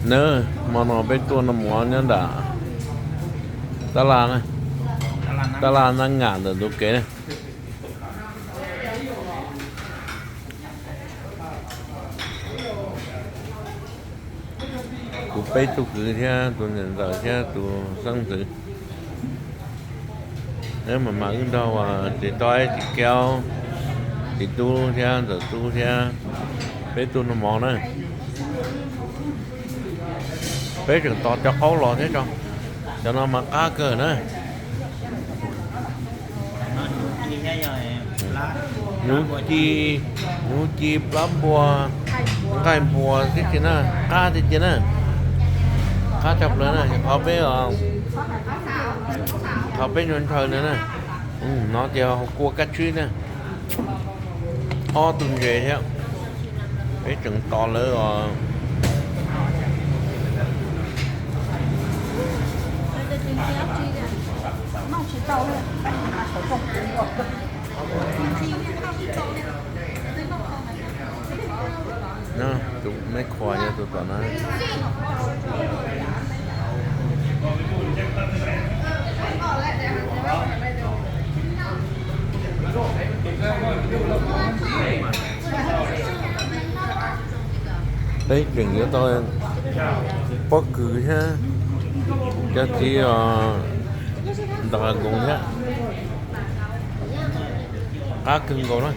Na, hmo no peb tuaj noj mov nyob nram tab laj na, tab laj Nab Ngam ntawm ntug kev na. Kuv peb tug kwv thiab tus niam ntxawm thiab tus xeeb ntxwv. Neb mam mam wb nrog uas txiv Tob, txiv Kaub, txiv Tub thiab ntxawm Tub thiab peb tuaj noj mov na. Peb tseem tos cov qaub los thiab tso. Cov no mas qab kawg na. Nuv ci, nuv ci, plab npua, nqaij npua tib si na, qab tib si na. Qab tshaj plaws na, qhov peb, qhov peb ntshaw ntshaw na na. No ces kua kab tsib na. Ob tug ntses thiab. Peb tseem tos lawv os. Tus me khuas yog tus tom na. Peb tseem yuav tau pob kws thiab cov txiv os, ntas nkoos thiab. Qab kawg nkaus na.